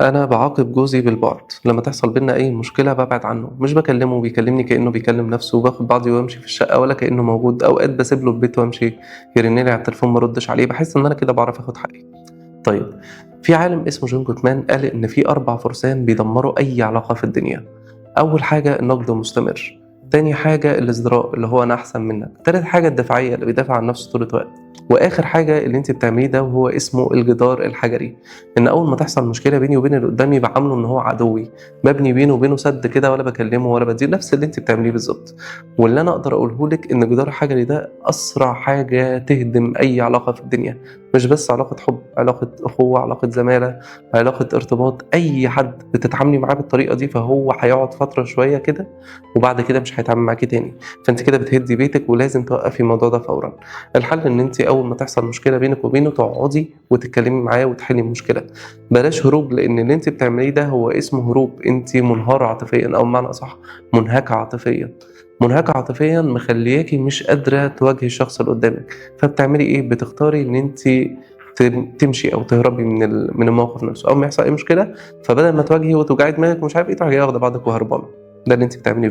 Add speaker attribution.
Speaker 1: أنا باعاقب جوزي بالبُعد، لمّا تحصل بيننا أي مشكلة بابعد عنه، مش باكلمه، بيكلمني كإنه بيكلم نفسه، باخد بعضي وأمشي في الشقة ولا كإنه موجود، أوقات باسيب له البيت وأمشي، يرن لي على التليفون ما أردش عليه، باحس إن أنا كده باعرف آخد حقي. طيب، في عالم اسمه جون جوتمان قال إن في 4 فرسان بيدمروا أي علاقة في الدنيا. أول حاجة النقد المستمر، تاني حاجة الازدراء اللي هو أنا أحسن منك، تالت حاجة الدفاعية اللي بيدافع عن نفسه طول الوقت، وآخر حاجة اللي أنتِ بتعمليه ده وهو اسمه الجدار الحجري، إن أول ما تحصل مشكلة بيني وبين اللي قدامي باعامله إن هو عدوي، بابني بينه وبينه سد كده ولا باكلمه ولا بادّي نفس اللي أنتِ بتعمليه بالضبط. واللي أنا أقدر أقوله لِك إن الجدار الحجري ده أسرع حاجة تهدم أي علاقة في الدنيا، مش بس علاقة حب، علاقة أخوة، علاقة زمالة، علاقة ارتباط، أي حد بتتعاملي معاه بالطريقة دي فهو هيقعد فترة شوية كده وبعد كده مش هيتعامل معاكِ تاني، فأنتِ كده بتهدي بيتِك ولازم توقفي الموضوع ده فورًا. الحل إن أنتِ أول ما تحصل مشكلة بينِك وبينه تقعدي وتتكلمي معاه وتحلي المشكلة، بلاش هروب لأن اللي أنتِ بتعمليه ده هو اسمه هروب، أنتِ منهارة عاطفيًا أو بمعنى أصح منهكة عاطفيًا. منهكة عاطفيًا مخلياكِ مش قادرة تواجهي الشخص اللي قدامِك، فبتعملي إيه؟ بتختاري إن أنتِ تمشي أو تهربي من الموقف نفسه، أول ما يحصل أي مشكلة فبدل ما تواجهي وتوجعي دماغِك ومش عارف إيه، تروحي جاية واخدة بعضِك وهربانة، ده اللي أنتِ بتعمليه.